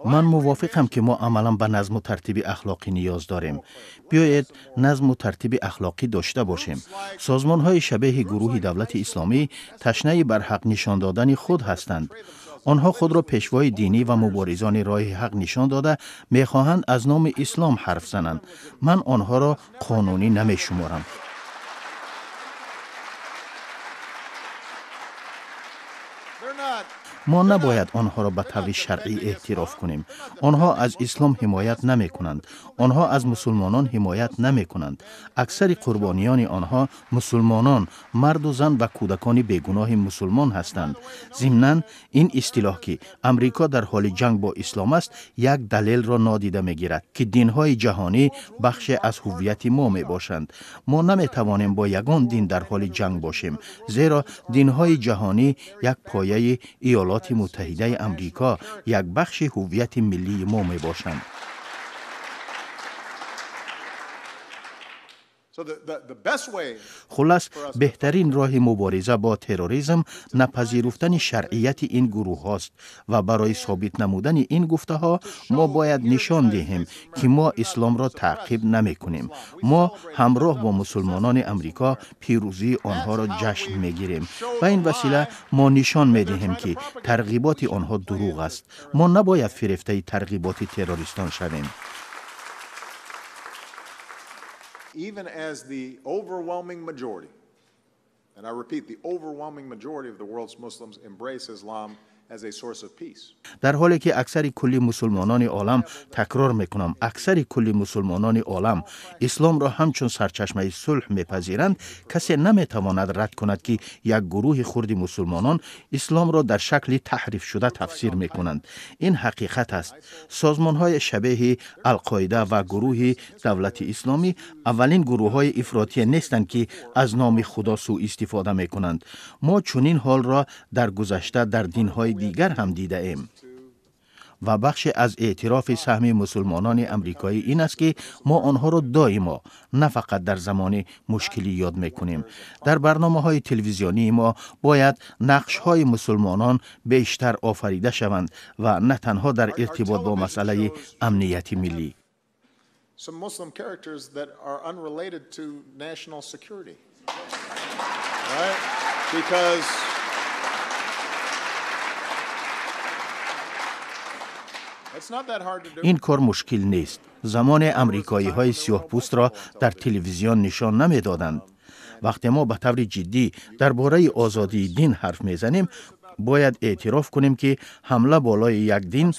Ман мувофиқам, ки мо амалан ба назму тартиби ахлоқӣ ниёз дорем. Биёед, назму тартиби ахлоқӣ дошта бошем. Созмонҳои шабеҳи гурӯҳи Давлати Исломӣ ташнаи барҳақ нишон додани худ ҳастанд. Онҳо худро пешвои динӣ ва муборизони роҳи ҳақ нишон дода, мехоҳанд аз номи ислом ҳарф зананд. Ман онҳоро қонунӣ намешуморам. Мо набояд онҳоро ба таври шаръӣ эътироф кунем. Онҳо аз ислом ҳимоят намекунанд, онҳо аз мусулмонон ҳимоят намекунанд. Аксари қурбониёни онҳо мусулмонон, марду зан ва кӯдакони бегуноҳи мусулмон ҳастанд. Зимнан, ин истилоҳ, ки Амрико дар ҳоли ҷанг бо ислом аст, як далелро нодида мегирад, ки динҳои ҷаҳонӣ бахше аз ҳуввияти мо мебошанд. Мо наметавонем бо ягон дин дар ҳоли ҷанг бошем, зеро динҳои ҷаҳонӣ як пояи Иёлоти Муттаҳидаи Амрико, як бахши ҳуввияти миллии мо мебошанд. Хулас, беҳтарин роҳи мубориза бо терроризм напазируфтани шаръияти ин гурӯҳҳост ва барои собит намудани ин гуфтаҳо мо бояд нишон диҳем, ки мо исломро таъқиб намекунем. Мо ҳамроҳ бо мусулмонони Амрико пирӯзии онҳоро ҷашн мегирем. Ба ин васила мо нишон медиҳем, ки тарғиботи онҳо дурӯғ аст. Мо набояд фирефтаи тарғиботи террористон шавем. Even as the overwhelming majority, and I repeat, the overwhelming majority of the world's Muslims embrace Islam as a source of peace. Дар ҳоле ки аксари кулли мусулмонони олам, такрор мекунам, аксари кулли мусулмонони олам исломро ҳамчун сарчашмаи сулҳ мепазиранд, касе наметавонад рад кунад, ки як гурӯҳи хурди мусулмонон исломро дар шакли таҳрифшуда тафсир мекунанд. Ин ҳақиқат аст. Созмонҳои шабеҳи Алқоида ва гурӯҳи Давлати Исломӣ аввалин гурӯҳҳои ифротие нестанд, ки аз номи Худо сӯистифода мекунанд. Мо чунин ҳолро дар гузашта дар динҳои дигар ҳам дидаем. Ва бахше аз эътирофи саҳми мусулмонони амрикоӣ ин аст, ки мо онҳоро доимо, на фақат дар замони мушкилӣ, ёд мекунем. Дар барномаҳои телевизионии мо бояд нақшҳои мусулмонон бештар офарида шаванд ва на танҳо дар иртибот бо масъалаи амнияти миллӣ. Some Muslim characters that are unrelated to national security. Right? Because Ин кор мушкил нест. Замоне амрикоиҳои сиёҳпӯстро дар телевизион нишон намедоданд. Вақте мо ба таври ҷиддӣ дар бораи озодии дин ҳарф мезанем, бояд эътироф кунем, ки ҳамла болои як дин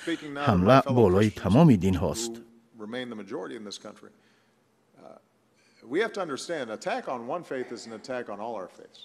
ҳамла болои тамоми динҳост. We have to understand, attack on one faith is an attack on all our faiths.